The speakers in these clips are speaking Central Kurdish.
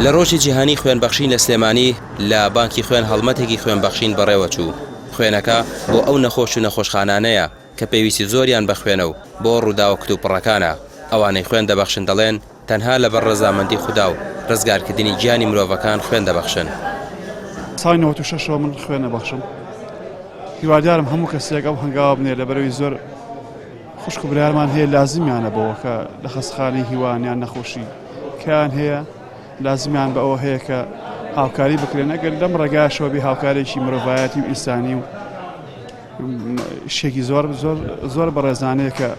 لە ڕۆژی جیهانی خوێنبەخشین لە سلێمانی لە بانکی خوێن هەڵمەتێکی خوێنبەخشین بەڕێوەچوو، خوێنەکە بۆ ئەو نەخۆش و نەخۆشخانانەیە کە پێویستی زۆریان بە خوێنە و بۆ ڕووداوە کتوپڕەکانە، ئەوانەی خوێن دەبەخشن دەڵێن تەنها لەبەر ڕەزامەندی خودا و ڕزگارکردنی گیانی مرۆڤەکان خوێن دەبەخشن. ساڵی 96 ەوە من خوێن ئەبەخشم هیوادارم هەموو کەسێک ئەو هەنگاوە بنێ لەبەرەوەی زۆر خوشک و برایانمان هەیە لازمیانە بەوە کە لە خەستخانەی هیوان یان نەخۆشی کەیان هەیە لازمیان بە ئەوە هەیە کە هاوکاری بکرێن ئەگەر لەم ڕێگاشەوە بێ هاوکارێکی مرۆڤایەتی و ئینسانی و شێکی زۆر زۆر زۆر بەڕێزانەیە کە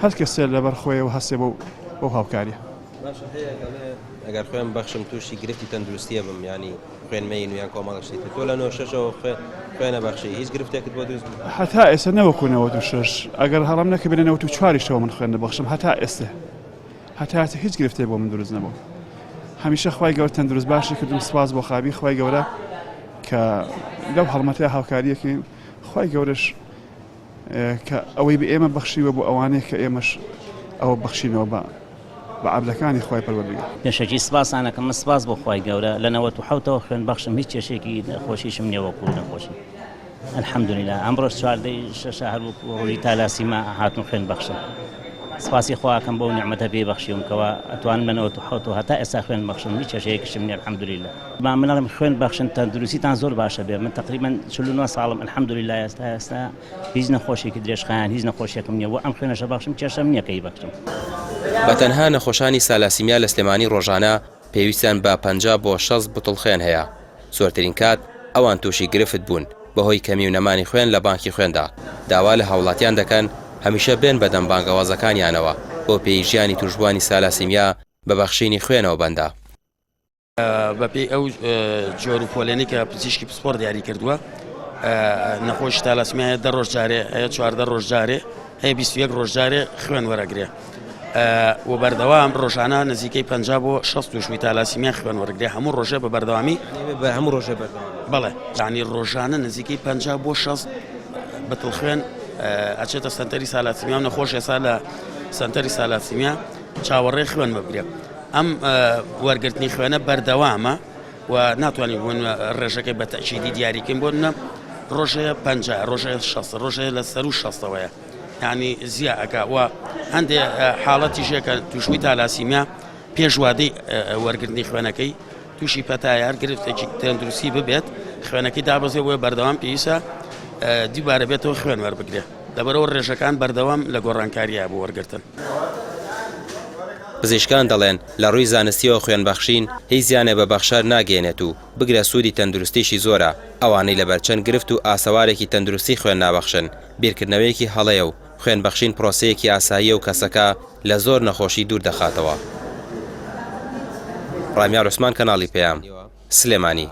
هەر کەسێ لەبەر خۆیەوە هەستێ بۆ بۆ هاوکاریە. باشە هەیە دەڵێ ئەگەر خوێن بەخشم تووشی گرفتی تەندروستیە بم یانی خوێن مەین و یان کۆمەڵە شتی تر تۆ لە نۆشەشەوە خوێنە بەخشی هیچ گرفتێکت بۆ دروست بوو؟ هەتا ئێستا نەوەکو 96 ئەگەر هەڵەم نەکەبێ لە 94 یشەوە من خوێن دەبەخشم هەتا ئێستا هەتا ئێستا هیچ گرفتێک بۆ من دروست نەبوو هەمیشە خوای گەورە تەندروست باشی کردم سپاس بۆ خابی خوای گەورە کە لەو هەڵمەتە هاوکاریەکەین خوای گەورەش کە ئەوەی بە ئێمە بەخشیوە بۆ ئەوانەیە کە ئێمەش ئەوە بەخشینەوە بە بە عەبدەکانی خوای پەروەردگار. پێشەکی سپاستان ئەکەم من سپاس بۆ خوای گەورە لە 97 ەوە خوێن بەخشم هیچ کێشەیەکی نەخۆشیشم نیە وەکو نەخۆشی الحمدللە ئەمڕۆش چواردەی شەشە هەر وەکو ڕۆژی تالاسیما هاتم خوێن بەخشم سپاسی خوا ئەکەم بەو نیعمەتە پێی بەخشیوم کەوا ئەتوانم لە 97 ەوە هەتا ئێستا خوێن بەخشم هیچ کێشەیەکیشم نیە الحمدللە. با من ئەڵێم خوێن بەخشن تەندروستیتان زۆر باشە بێ من تقریبا 49 ساڵم الحمدلله ئێستا ئێستا هیچ نەخۆشیێکی درێژخایەن هیچ نەخۆشیێکم نییە و ئەم خوێنەشە بەخشم کێشەم نییە کەی بەخشم. بە تەنها نەخۆشانی سالاسیمیا لە سلێمانی ڕۆژانە پێویستیان بە 50 بۆ 60 بتڵ خوێن هەیە، زۆرترین کات ئەوان تووشی گرفت بوون بەهۆی کەمی و نەمانی خوێن لە بانکی خوێندا، داوا لە هاوڵاتیان دەکەن هەمیشە بێن بەدەم بانگەوازەکانیانەوە بۆ پێی ژیانی تووشبووانی سالاسیمیا بە بەخشینی خوێنەوە بەندە. بەپێی ئەو جۆر و پۆلێنی کە پزیشکی پسپۆر دیاری کردووە نەخۆش تالاسیمیا هەیە دە ڕۆژ جارێ هەیە 14 ڕۆژ جارێ هەیە 21 ڕۆژ جارێ خوێن وەرەگرێ و بەردەوام ڕۆژانە نزیکەی 50 بۆ 60 تووشبووی تالاسیمیا خوێن وەرگێ هەموو ڕۆژێ بە بەردەوامی بە هەموو ڕۆژێ بەردەوام بەڵێ یانی ڕۆژانە نزیکەی 50 بۆ 60 بتڵ خوێن ئەچێتە سەنتەری سالاسیمیا و نەخۆش ئێستا لە سەنتەری سالاسیمیا چاوەڕێ خوێن بگرێ ئەم وەرگرتنی خوێنە بەردەوامە و ناتوانین بۆ ڕێژەکەی بە تەئکیدی دیاریکەین بۆ نە ڕۆژەیە 50 ڕۆژەیە 60 ڕۆژەیە لە سەر و شەستەوەیە یعنی زیا ئەکا و هەندێ حاڵەتی ژێکە تووشبووی تالاسیمیا پێش وادەی وەرگرتنی خوێنەکەی تووشی پەتایە هەر گرفتێکی تەندروستی ببێت خوێنەکەی دابەزێ بۆیە بەردەوام پێویستە دووبارە بێتەوە خوێن وەربگرێ لەبەرەوە ڕێژەکان بەردەوام لە گۆڕانکاریە بۆ وەرگرتن. پزیشکان دەڵێن، لە ڕووی زانستییەوە خوێنبەخشین هیچ زیانێ بە بەخشەر ناگەیەنێت و بگرە سوودی تەندروستیشی زۆرە، ئەوانەی لەبەر چەند گرفت و ئاسەوارێکی تەندروستی خوێن نابەخشن، بیرکردنەوەیەکی هەڵەیە و خوێنبەخشین پرۆسەیەکی ئاساییە و کەسەکە لە زۆر نەخۆشی دوور دەخاتەوە. ڕامیار عوسمان کەناڵی پەیام، سلێمانی.